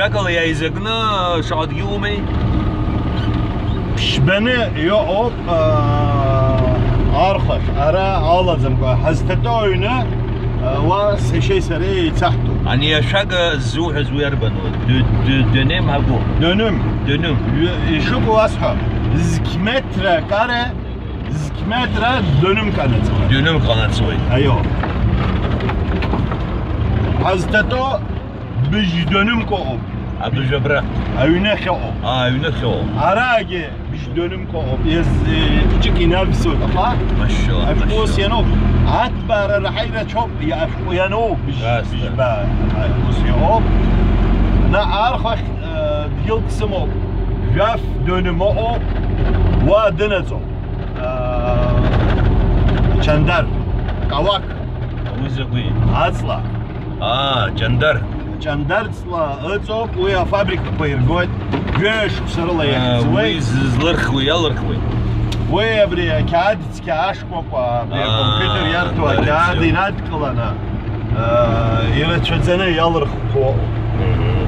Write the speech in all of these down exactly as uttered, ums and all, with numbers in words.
Акала иааизакны шаҟа дгьылумеи? Ԥшьбаны иҟоуп, аа, архахь, ара алаӡамкәа, ҳазҭатәоу аҩны, аа, уа сашьеи сареи еицаҳтәуп. Ани ашәага ззуҳәаз уи арбану? Дө-, дө-, дөнем агәы? Дөнем. Дөнем. Ҩы-, ишыҟоу уасҳәап, зқь метра кара, зқь метра дөнем канаҵуеит. Дөнем канаҵуеит. Аио. Ҳазҭатәоу быжь дөнымк ыҟоуп. Абыжь абра. Аҩны ахьыҟоу. А, аҩны ахьыҟоу. Арагьы быжь дөнымк ыҟоуп. Ес-, е, хәыҷык инавсуеит, аха машьыла, ашәҟәы ус машьыла. Иануп. Аҭбаара раҳа ирацәоуп, иа-, ашәҟәы иану быжь, Аста. Быжьба, а, ус иҟоуп. На архахь, э, дгьылк сымоуп. Жәаф дөнымк ыҟоуп. Уа дынаҵоуп. Э, Чандар. Калак. Уи закәи? Аҵла. А, Ҷандар. Ҷандар ҵла ыҵоуп, уи афабрикақәа иргоит, ҩышықәса рыла А, иахьӡуеит. Уи зызлырхуеи, иалырхуеи? Уи абри ақьаад цқьа ашкәакәа, абри А, акомпиутер иарҭо да, ақьаад рыцу. Инадкыланы, а, ирацәаӡаны иалырхуа. Мгм.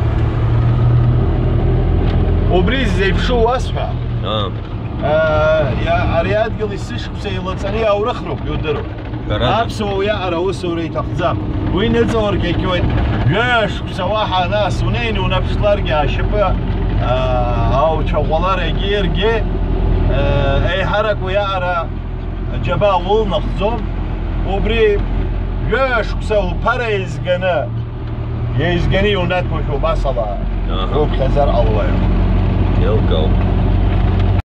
Убри зеиԥшу уасҳәа. А. А, иа-, ари адгьыл есышықәса илаҵаны иаурыхроуп, иудыруеит. Ҳәарада. Аԥсуа уиаҟара аусура иҭахӡам. Уи ныҵалыргьы егьуеит. Ҩышықәса уаҳа нас унеины унаԥшларгьы ашьапы, аа, ауцәаӷәалар егьиргьы, аа, еиҳарак уиаҟара аџьабаа улнахӡом. Убри ҩышықәса уԥара еизганы, еизганы иунаҭәоушәа убас ала Аҳа. Уԥхьаӡар ҟалуеит. Еилкаауп.